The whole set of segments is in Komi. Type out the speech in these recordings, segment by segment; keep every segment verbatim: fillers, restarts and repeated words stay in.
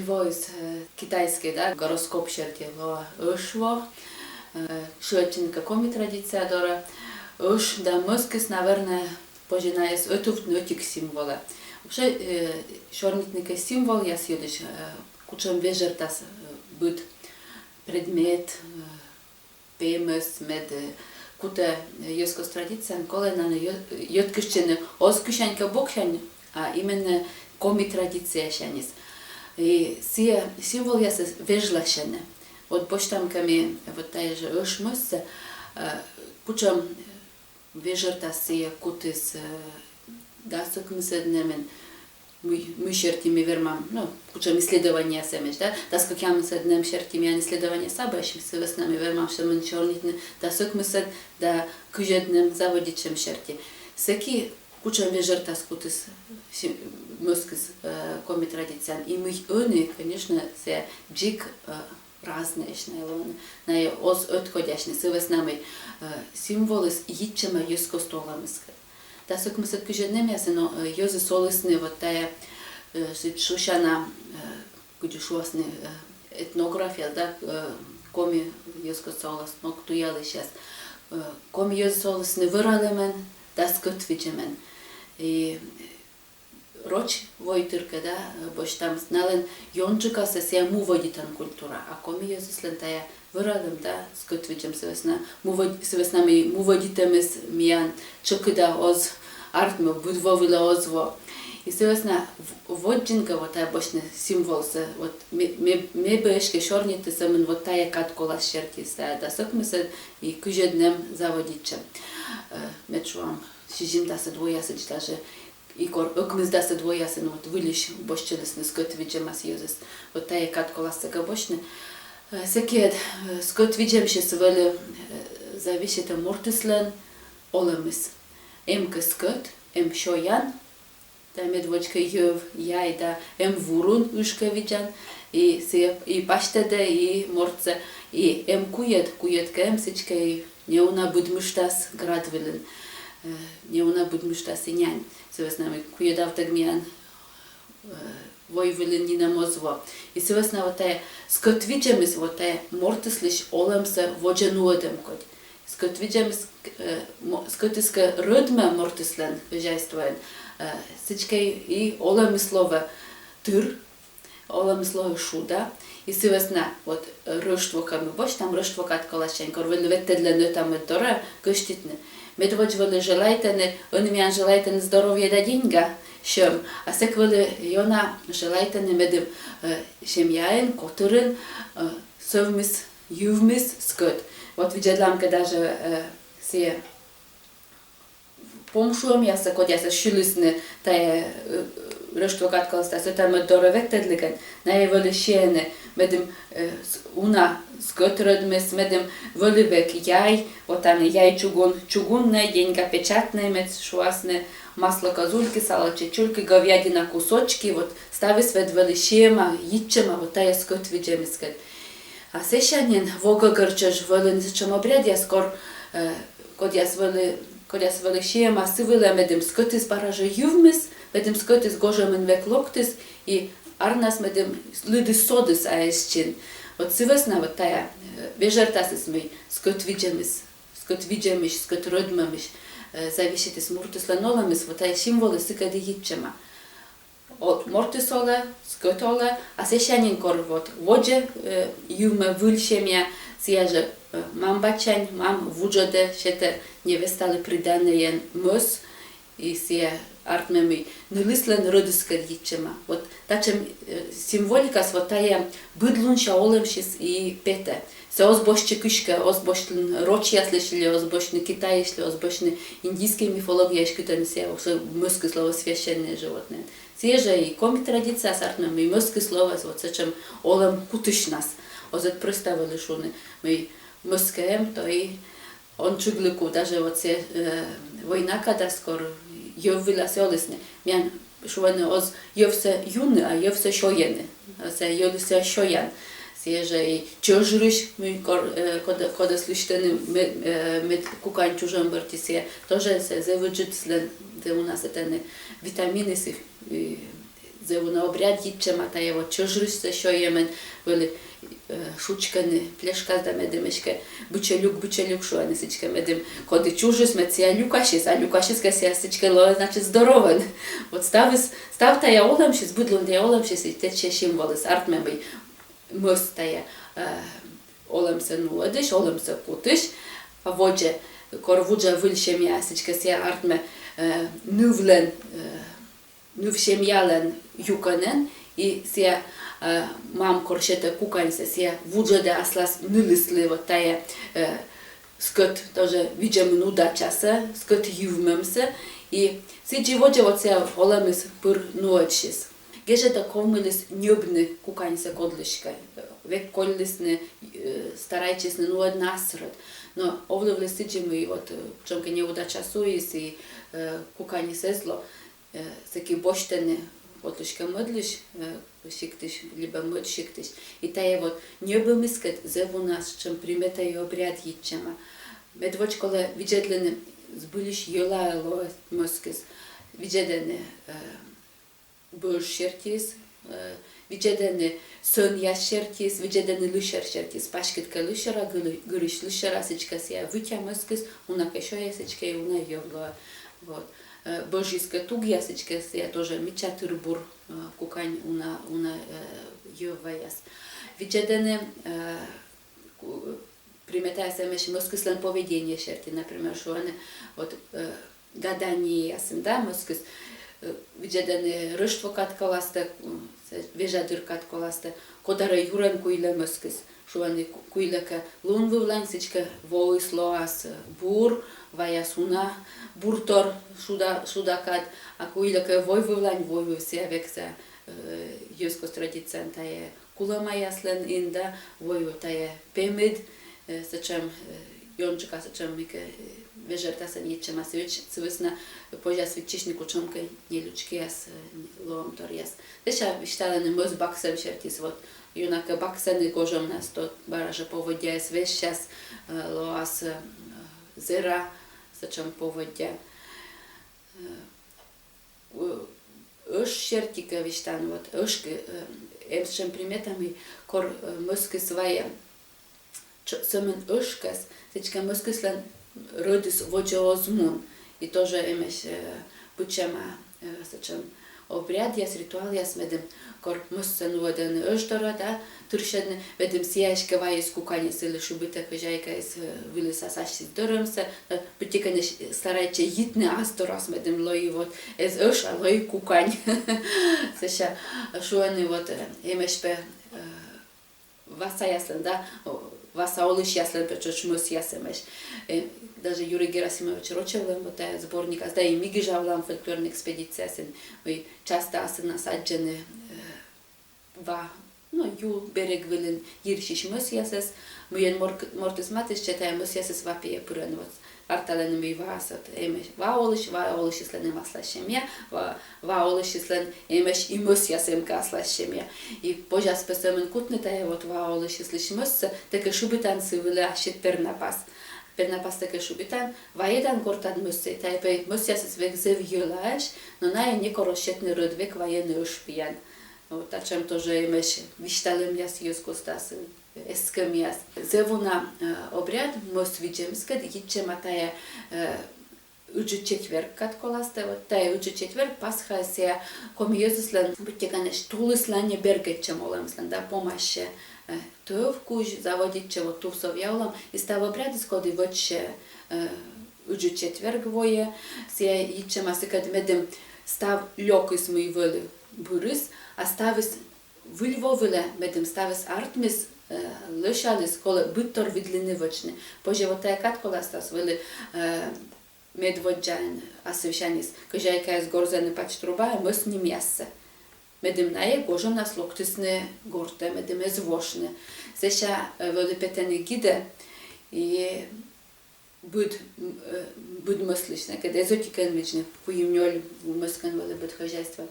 Воис, э, китайскӧй, да, гороскоп серти лоӧ ӧшво, э, шыӧдчыны кӧ коми традиция дорӧ, ӧш да мӧскыс, наверно, позьӧ найӧс ӧтувтны ӧтик символӧ. Вообще, э, сёрнитны кӧ символъяс йылысь, э, кутшӧм вежӧртас, э, быд предмет, э, пемӧс, мед, э, кутӧ, э, йӧзкост традицияын, колӧ на йӧ-, йӧткыштчыны оз кысянь кӧ боксянь, а именно коми традициясяньыс. И сійӧ символъясыс вежласьӧны. Вот босьтам кӧ ми вот тайӧ жӧ ӧш мӧссӧ, э, кутшӧм вежӧртас сійӧ кутіс, э, дас ӧкмысӧд нэмын, мый, мый серти ми вермам, ну, кутшӧм исследованиеяс эмӧсь, да, дас кӧкъямысӧд нэм серти миян исследованиеяс абу, сы вӧсна ми вермам сӧмын сёрнитны дас ӧкмысӧд да кызьӧд нэм заводитчӧм серти. Сэки кутшӧм вежӧртас кутіс си-, мӧскыс, э, коми традицияын, и мый ӧні, конечно, сійӧ дзик, э, разнӧйӧсь найӧ лоӧны, найӧ оз ӧткодясьны, сы вӧсна мый, э, символыс йитчӧма йӧзкост олӧмыскӧд. Дас ӧкмысӧд, кызьӧд нэмъясын, э, йӧзыс олісны вот тайӧ, э, сідз шусяна, э, кыдзи шуасны, э, этнография, да, э, коми йӧзкостса оласног туялысьяс. Э, коми йӧзыс олісны вӧралӧмӧн да скӧт видзӧмӧн. И роч войтыр кӧ, да, э, босьтам, налӧн ёнджыкасӧ сійӧ мувӧдитан культура, а коми йӧзыслӧн тайӧ вӧралӧм да скӧт видзӧм, сы вӧсна мувӧд-, сы вӧсна мый мувӧдитӧмыс миян тшӧкыда оз артмы, быд во вылӧ оз во. И сы вӧсна в-, водзын кӧ вот тайӧ босьтны символсӧ, вот ме, ме, ме бы эськӧ сёрнитӧ сӧмын вот тайӧ кадколас серти, сійӧ дас ӧкмысӧд и кызьӧд нэм заводитчӧм. Э, мед шуам, сизимдасӧд воясӧдз даже и кор ӧкмысдасӧд воясын вот выльысь босьтчылісны скӧт видзӧмас йӧзыс. Вот тайӧ кадколассӧ кӧ босьтны. Э, сэки ӧд, э, скӧт видзӧмысь вӧлі, э, зависитӧ мортыслӧн олӧмыс. Эм кӧ скӧт, эм сёян, да медводз кӧ йӧв, яй, да эм вурун, ыж кӧ видзан, и сійӧ и пасьтӧдӧ, и мортсӧ, и эм куйӧд, куйӧд кӧ эм, сідзкӧ и неуна быдмыштас град вылын, э, неуна быдмыштас и нянь. Сы вӧсна мый куйӧдавтӧг миян, э, войвылын нинӧм оз во. И сы вӧсна вот тайӧ скӧт видзӧмыс, вот тайӧ мортыслысь олӧмсӧ водзӧ нуӧдӧм кодь. Скӧт видзӧмыс, э, мо-, скӧтыс кӧ рӧдмӧ мортыслӧн хозяйствоын, э, сідзкӧ и олӧмыс лоӧ тыр, олӧмыс лоӧ шуда. И сы вӧсна вот, э, Рӧштво кӧ ми босьтам, Рӧштво кадколассянь, кор вӧлі ветлӧдлӧны ӧта-мӧд дорӧ гӧститны. Медводз вӧлі желайтӧны, ӧні миян желайтӧны здоровье да деньга сьӧм, а сэк вӧлі ёна желайтӧны, медым, э, семьяын, котырын, э, сӧвмис, йывмис скӧт. Вот видзӧдлам кӧ даже, э, сійӧ помшуӧмъяссӧ, кодъясӧс сьылісны тайӧ, э, Рӧштво кадколастас ӧта-мӧд дорӧ ветлӧдлігӧн, найӧ вӧлі сиӧны, медым, э, с-, уна скӧт рӧдмис, медым вӧлі век яй, вот тані яй чугун, чугуннӧй, деньга печатнӧй, мед шуасны, масло козульки, сало чечульки, говядина кусочки, вот ставыс ӧд вӧлі сиӧма, йитчӧма вот тайӧ скӧт видзӧмыскӧд. А сэсся нин во гӧгӧр чӧж вӧліны сэтшӧм обрядъяс, кор, э, кодъяс вӧлі, кодъяс вӧлі сиӧма сы вылӧ, медым скӧтыс бара жӧ йывмис, медым скӧтыс гожӧмын век локтіс, и арнас медым лыдыс содіс, а эз чин. Вот сы вӧсна вот тайӧ, э, вежӧртасыс, мый скӧт видзӧмыс, скӧт видзӧмысь, скӧт рӧдмӧмысь, э, зависитіс мортыслӧн олӧмыс, вот тайӧ символыс сыкӧд и йитчӧма. О, мортыс олӧ, скӧт олӧ, а сэсся нин, кор вот водзӧ, э, йывмӧ выль семья, сійӧ жӧ, э, мам-батьсянь мам вуджӧдӧ, сетӧ невесталы приданоен мӧс, и сійӧ артмӧ, мый нылыслӧн рӧдыскӧд йитчӧма. Вот татшӧм, э, символикаыс вот тайӧ быдлунся олӧмсьыс и петӧ. Сійӧ оз босьтчы кыськӧ, оз босьтны рочьяслысь ли, оз босьтны Китайысь ли, оз босьтны индийскӧй мифологияысь, кытӧні сійӧ, сійӧ мӧскыс лоӧ священнӧй животнӧйӧн. Сійӧ жӧ и коми традицияас артмӧ, мый мӧскыс лоӧ вот сэтшӧм олӧм кутысьнас. Оз ӧд прӧста вӧлі шуны, мый мӧскӧ эм, то и он чыглыку. Даже вот сійӧ, э, война кадас, кор йӧв вылас олісны, миян шуӧны оз йӧвсӧ юны, а йӧвсӧ сёйӧны. Сійӧ йӧвсӧ сёян. Сійӧ жӧ и чӧжырысь, мый кор, э, кодӧ-, кодӧс лысьтӧны ме-, э, мед кукань чужӧм бӧрти, сійӧ тоже сійӧ зэв ыджыд, сылӧн зэв уна сэтӧні витаминыс и, и Зэв уна обряд йитчӧма тайӧ вот чӧжысь сійӧ сёйӧмӧн. Вӧлі, э, шучкӧны плешкас да медым эськӧ бычӧ люк, бычӧ люк шуӧны сідзкӧ, медым коді чужис, мед сійӧ люкасис, а люкасис кӧ сійӧ, сідзкӧ лоӧ, значит, здоровӧн. Вот ставыс, став тайӧ олӧмсьыс, быд лун тайӧ олӧмсьыс, и тадзи символыс артмӧ, мый мӧс тайӧ, э, олӧмсӧ нуӧдысь, олӧмсӧ кутысь. А водзӧ, кор вуджӧ выль семья, сідзкӧ сійӧ артмӧ, э, нывлӧн, э, ныв семьялӧн юкӧнӧн, и сійӧ, э, мам кор сетӧ куканьсӧ, сійӧ вуджӧдӧ аслас нылыслы вот тайӧ, э, скӧт тоже видзӧмын удачасӧ, скӧт йывмӧмсӧ, и сідзи водзӧ вот сійӧ олӧмыс пыр нуӧдсьыс. Гежӧдӧ ковмыліс ньӧбны куканьсӧ кодлыськӧ. Век коллісны, э, старайтчисны нуӧдны ас сорӧд. Но овлывліс сідзи, мый вот, э, кутшӧмкӧ неудача суис, и, э, куканьыс эз ло, э, сэки босьтӧны кодлыськӧ мӧдлысь, э, сиктысь, либӧ мӧд сиктысь. И тайӧ вот ньӧбӧмыскӧд зэв уна сэтшӧм примета и обряд йитчӧма. Медводз колӧ видзӧдлыны, збыльысь йӧла-ӧ лоӧ мӧскыс. Видзӧдӧны, э, бӧж сертиыс, э, видзӧдӧны сӧнъяс сертиыс, видзӧдӧны лысьӧр сертиыс. Паськыд кӧ лысьӧра, гыры-, гырысь лысьӧра, сідзкӧ сійӧ вытя мӧскыс, уна кӧ сёя, сідзкӧ и уна йӧв лоӧ. Вот. Э, бӧжйыс кӧ тугъя, сідзкӧ сійӧ тоже мича тыр-бур, э, кукань уна, уна, э, йӧв ваяс. Видзӧдӧны, э, ку-, приметаяс эмӧсь мӧскыслӧн поведение серти, например, шуӧны, вот, э, гаданиеясын, да, мӧскыс, э, видзӧдӧны Рӧштво кад коластӧ, м, сэ-, вежа дыр кад коластӧ, кодарӧ юрӧн куйлӧ мӧскыс. Шуӧны, ку-, куйлӧ кӧ лунвывлань, сідзкӧ воыс лоас, э, бур, ваяс уна буртор шуда-, шуда кад, а куйлӧ кӧ войвывлань, войвыв сійӧ век сійӧ, э, йӧзкост традицияын тайӧ кулӧмаяслӧн ин да, войвыв тайӧ пемыд, э, сэтшӧм, э, ёнджыка сэтшӧм мыйкӧ, э, вежӧртасӧн йитчӧма, сы вӧсна позяс виччысьны кутшӧмкӧ нелючкияс, э, лоӧмторъяс. Сэсся висьталӧны мӧс баксӧм сертиыс, вот, ёна кӧ баксӧны гожӧмнас, то бара жӧ поводдяыс вежсяс, э, лоас, э, зэра, сэтшӧм поводдя. Э, Ӧш серти кӧ висьтавны, вот, ӧш кӧ, э, эм сэтшӧм примета, мый кор, э, мӧскыс вайӧ чо-, сӧмын ӧшкӧс, сідзкӧ мӧскыслӧн рӧдыс водзӧ оз мун. И тоже эмӧсь, э, быдсяма, э, сэтшӧм обрядъяс, ритуалъяс, медым кор мӧссӧ нуӧдӧны ӧш дорӧ, да, тырсьӧдны, медым сійӧ эськӧ вайис куканьыс, сылы шыбитӧ кӧзяйкаыс, э, вылыс ассьыс дӧрӧмсӧ, э, быттьӧкӧ старайтчӧ йитны ас дорас, медым лои вот эз ӧш, а лои кукань. Сэсся шуӧны вот, э, эмӧсь пӧ, э, васаяслӧн, да, о, васа олысьяслӧн пӧ тшӧтш мӧсъяс эмӧсь. Э, даже Юрий Герасимович Рочевлӧн вот тайӧ сборникас, да и ми гижалам фольклорнӧй экспедициясын, мый часто асывнас аддзӧны, э, ва, ну, ю берег вылын йирсьысь мӧсъясӧс, мыйӧн морк-, мортыс матыстчӧ, тайӧ мӧсъясыс ва пиӧ пырӧны, вот, арталӧны, мый ваыс вот эмӧсь ва олысь, ва олысьыслӧн эм аслас семья, ва, ва олысьыслӧн эмӧсь и мӧсъяс эм кӧ аслас семья. И позяс пӧ сӧмын кутны тайӧ вот ва олысьыслысь мӧссӧ, тэ кӧ шыбитан сы вылӧ ассьыд пернапас. Пернапастӧ кӧ шыбитан, вайӧдан, гортад мӧссӧ, тайӧ пӧ мӧсъясыс век зэв йӧлаӧсь, но найӧ некор оз сетны рӧд, век вайӧны ӧш пиян. Вот, татшӧм тоже эмӧсь висьталӧмъяс йӧзкостасын, эскӧмъяс. Зэв уна, э, обряд мӧс видзӧмыскӧд йитчӧма тайӧ, э, Ыджыд четверг кад коластӧ. Вот тайӧ Ыджыд четверг, Пасха, сійӧ коми йӧзыслӧн быттьӧкӧ тулыслань бергӧдчӧм олӧмыслӧн, да, помасьӧ, э, тӧв кузь, заводитчӧ вот тувсовъя олӧм, и став обрядыс, коді вӧчсьӧ, э, Ыджыд четверг войӧ, сійӧ йитчӧма сыкӧд, медым став лёкыс, мый вӧлі бырыс, а ставыс выль во вылӧ, медым ставыс артмис, э, лӧсяліс, колӧ быдтор видлыны вӧчны. Позьӧ вот тайӧ кад коластас вӧлі, э, медводдзаӧн асывсяньыс кӧзяйкаяс горзӧны пач трубаӧ мӧс нимъяссӧ. Медым найӧ гожӧмнас локтісны гортӧ, медым эз вошны. Сэсся, э, вӧлі петӧны гидӧ, и Быд, м, э, быд мӧслысь, некод эзотикӧн видзны, куим-нёль мӧскӧн вӧлі быд хозяйствоын.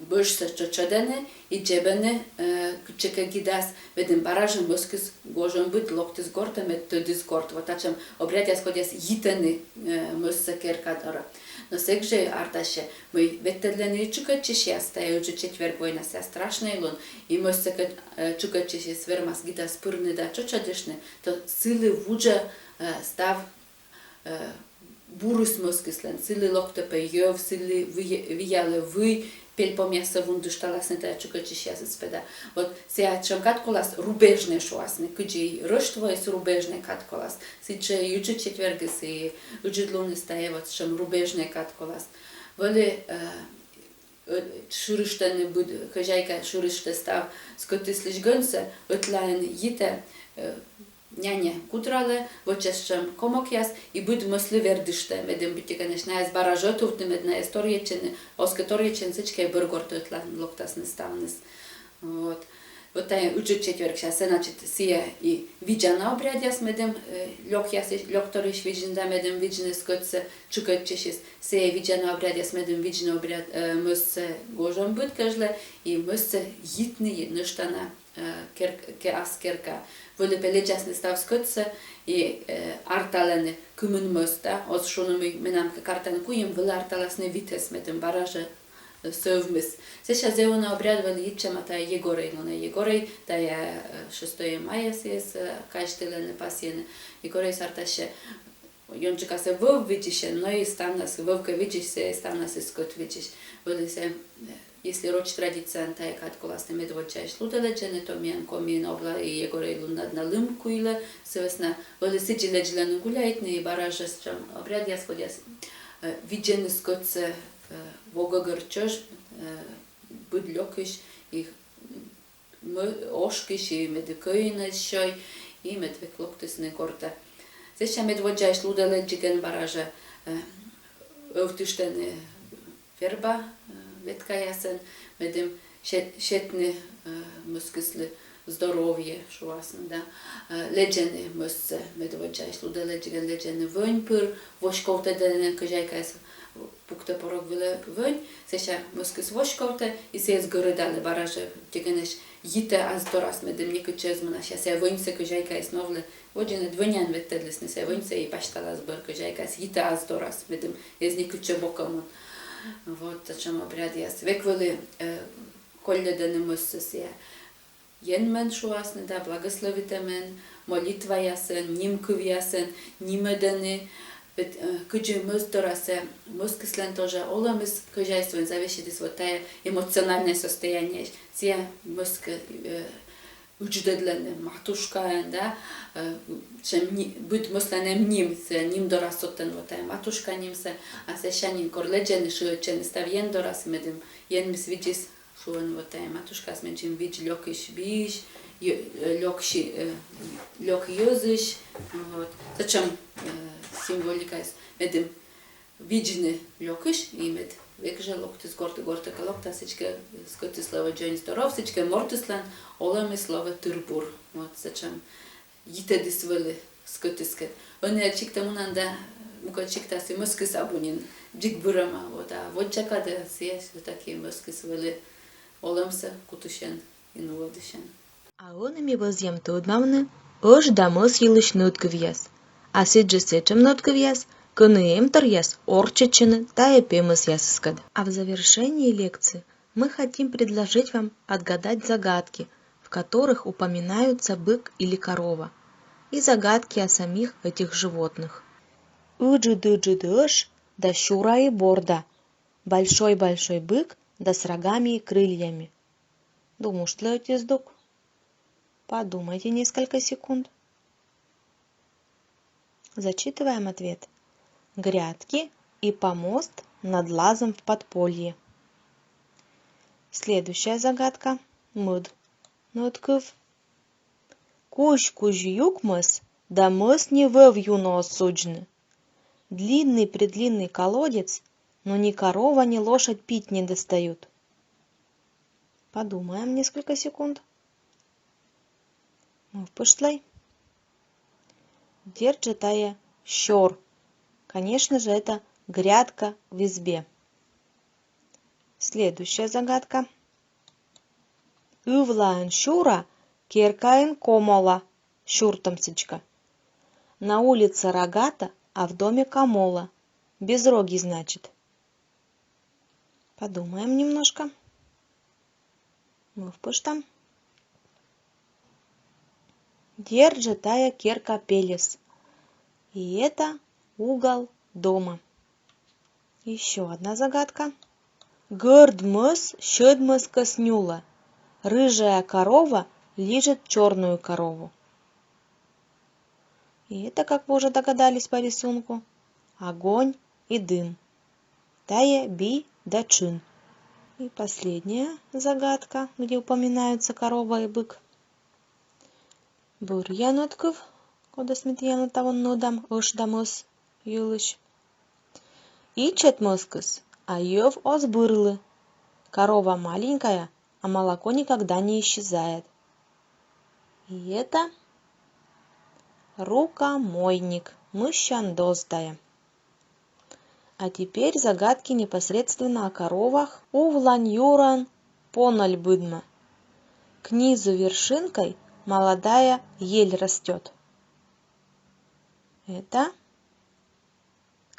Бӧжсӧ тшӧтш ӧдӧны и дзебӧны, э, кытчӧкӧ гидас, медым бара жӧ мӧскыс гожӧмбыд локтіс гортӧ, мед тӧдіс горт. Вот татшӧм обрядъяс, кодъяс йитӧны, э, мӧссӧ керка дорӧ. Но сэк жӧ артасьӧ, мый ветлӧдлӧны и тшыкӧдчысьяс, тайӧ Ыджыд четверг войнас, сійӧ страшнӧй лун, и мӧссӧ кӧ, э, тшыкӧдчысьыс вермас гидас пырны да тшӧтш ӧдйыштны, то сылы вуджӧ, э, став, э, бурыс мӧскыслӧн, сылы локтӧ пӧ йӧв, сылы вия-, виялӧ вый, пельпомъяссӧ вундышталасны тайӧ тшыкӧдчысьясыс пӧ да. Вот сійӧ сэтшӧм кад колас, рубежнӧй шуасны, кыдзи Рӧштвоыс рубежнӧй кад колас, сідзжӧ и Ыджыд четвергыс и Ыджыд луныс, тайӧ вот сэтшӧм рубежнӧй кад колас. Вӧлі, э, э, шырыштӧны быд, хозяйка шырыштӧ став скӧтыслысь гӧнсӧ, ӧтлаын йитӧ, э, няньӧ кудралӧ, вӧчӧ сэтшӧм комокъяс и быд мӧслы вердыштӧ, медым быттьӧкӧ найӧс бара жӧ ӧтувтны, мед найӧс торйӧдчыны, оз кӧ торйӧдчыны, сідзкӧ бӧр гортӧ ӧтлаын локтасны ставныс. Вот. Вот тайӧ Ыджыд четверг, сійӧ, значит, сійӧ и видзана обрядъяс, медым, э, лёкъяс, лёкторйысь видзны да медым видзны скӧтсӧ тшыкӧдчысьыс, сійӧ видзана обрядъяс, медым видзны обряд, э, мӧссӧ гожӧмбыд кежлӧ, и мӧссӧ йитны нӧшта на, э, кер-, ке-, ас керка. Вӧлі пӧ лэдзасны став скӧтсӧ и, э, арталӧны, кымын мӧс да, оз шуны, мый менам картаын куим, вӧлі арталасны витӧс, медым бара жӧ сӧвмис. Сэсся зэв уна обряд вӧлі йитчӧма тайӧ Егорӧй лунӧ. Егорӧй, тайӧ, э, шестое мая сійӧс, э, казьтылӧны, пасйӧны. Егорӧйыс артасьӧ ёнджыкасӧ вӧв видзысьӧн, но и ставнас, вӧв кӧ видзысь, сійӧ ставнас и скӧт видзысь. Вӧлі сійӧ, э, если роч традицияын тайӧ кад коласны медводдзаысь лудӧ лэдзӧны, то миян Комиын обла и Егорӧй луннад на лым куйлӧ, сы вӧсна вӧлі сідзи лэдзлӧны гуляйтны, и бара жӧ сэтшӧм обрядъяс, кодъяс, э, видзӧны скӧтсӧ, э, во гӧгӧр чӧж, э, быд лёкысь, и мӧ-, ошкысь, и мед кӧин эз сёй, и мед век локтісны гортӧ. Сэсся медводдзаысь лудӧ лэдзигӧн бара жӧ, э, ӧвтыштӧны верба, э, веткаясӧн, медым се-, сетны, э, мӧскыслы здоровье, шуасны да, э, лэдзӧны мӧссӧ, медводдзаысь лудӧ лэдзигӧн лэдзӧны вӧнь пыр, воськовтӧдӧны, хозяйкаыс пуктӧ порог вылӧ вӧнь, сэсся мӧскыс воськовтӧ, и сійӧс гӧрӧдалӧ бара жӧ, тшӧтш йитӧ ас дорас, медым некытчӧ эз мунас, сэсся вӧньсӧ хозяйкаыс новлӧ, водзын ӧд вӧнян ветлӧдлісны, сійӧ вӧньсӧ и пасьталас бӧр, хозяйкаыс йитӧ ас дорас, медым эз некытчӧ бокӧ мун. Вот сэтшӧм обрядъяс. Век вӧлі, э, колльӧдӧны мӧссӧ сійӧ Енмӧн, шуасны да, благословитӧмӧн, молитваясӧн, нимкывъясӧн нимӧдӧны. Ведь, э, кыдзи мӧс дорас, э, мӧскыслӧн тоже олӧмыс хозяйствоын зависитіс вот тайӧ эмоциональнӧй состояниеысь. Сійӧ мӧскӧ, э, ыдждӧдлӧны матушкаӧн да, э, сэтшӧм ни-, быд мӧслӧн эм ним, сійӧ ним дорас содтӧны вот тайӧ матушка нимсӧ, а сэсся нин кор лэдзӧны, шыӧдчӧны став Ен дорас, медым Енмыс видзис, шуӧны, вот тайӧ матушкаыс менсьым видз лёкысь биысь, ё-, э, лёк си-, э, лёк йӧзысь, вот. Сэтшӧм, э, символикаыс, медым видзны лёкысь, и мед век жӧ локтіс гортӧ, гортӧ кӧ локтас, сідзкӧ скӧтыс лоӧ дзонь-здоров, сідзкӧ мортыслӧн олӧмыс лоӧ тыр-бур. Вот сэтшӧм йитӧдыс вӧлі скӧтыскӧд. Ӧні ӧд сиктӧ мунан да, мукӧд сиктас и мӧскыс абу нин, дзик бырӧма, вот, а воддза кадӧ сійӧ всё-таки мӧскыс вӧлі олӧмсӧ кутысьӧн и нуӧдысьӧн. А ӧні ми вӧзъям тӧдмавны ыж да мӧс йылысь нӧдкывъяс. А сідзжӧ сэтшӧм нӧдкывъяс, кӧні эмторъяс орччӧдчӧны тайӧ пемӧсъясыскӧд. А в завершении лекции мы хотим предложить вам отгадать загадки, в которых упоминаются бык или корова, и загадки о самих этих животных. Ыджыд-ыджыд ыж да сюра и борда, большой-большой бык да с рогами и крыльями. Думыштлӧй ӧти здук. Подумайте несколько секунд. Зачитываем ответ. Грядки и помост над лазом в подполье. Следующая загадка. Мӧд нӧдкыв. Кузь-кузь юкмӧс, да мӧс ни вӧв юны оз судзны. Длинный-предлинный колодец, но ни корова, ни лошадь пить не достают. Подумаем несколько секунд. Мӧвпыштлӧй. Дерт жӧ, тайӧ сёр. Конечно же, это грядка в избе. Следующая загадка. Ывлаын сюра, керкаын комола, сюртӧм сідзкӧ. На улице рогата, а в доме комола. Безрогий, значит. Подумаем немножко. Мӧвпыштам. Дерт жӧ, тайӧ керка пельӧс. И это угол дома. Ещё одна загадка. Гӧрд мӧс сьӧд мӧскӧс нюлӧ. Рыжая корова лижет чёрную корову. И это, как вы уже догадались по рисунку, огонь и дым. Тайӧ би да тшын. И последняя загадка, где упоминаются корова и бык. Бӧръя нӧдкыв, кодӧс ми тіянлы тавун нуӧдам ӧш да мӧс йылысь. Ичӧт мӧскыс, а йӧв оз бырлы. Корова маленькая, а молоко никогда не исчезает. И это рукомойник, мыйсян доз тайӧ. А теперь загадки непосредственно о коровах. Увлань юрӧн понӧль быдмӧ. К низу вершинкой молодая ель растёт. Это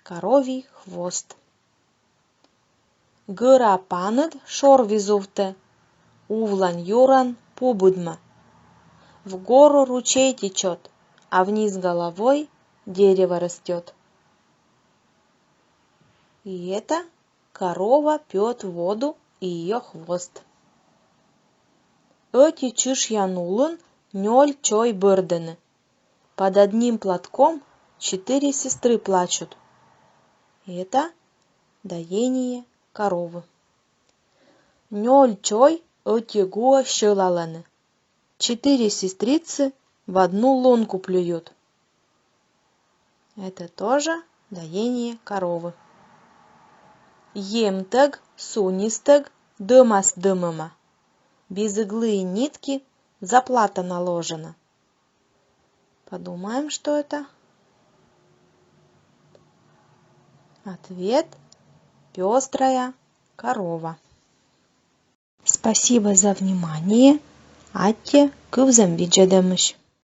коровий хвост. Гӧра паныд шорвизувтӧ, увлань юрӧн пу быдмӧ. В гору ручей течёт, а вниз головой дерево растёт. И это корова пьёт воду и её хвост. Ӧти чышъян улын нёль чой бӧрдӧны. Под одним платком четыре сестры плачут. Это доение коровы. Нёль чой ӧти гуӧ сьӧлалӧны. Четыре сестрицы в одну лунку плюют. Это тоже доение коровы. Емтӧг, сунистӧг, дӧмас дӧмӧма. Без иглы и нитки заплата наложена. Подумаем, что это. Ответ: пёстрая корова. Спасибо за внимание. Аттьӧ кывзӧм видзӧдӧмысь.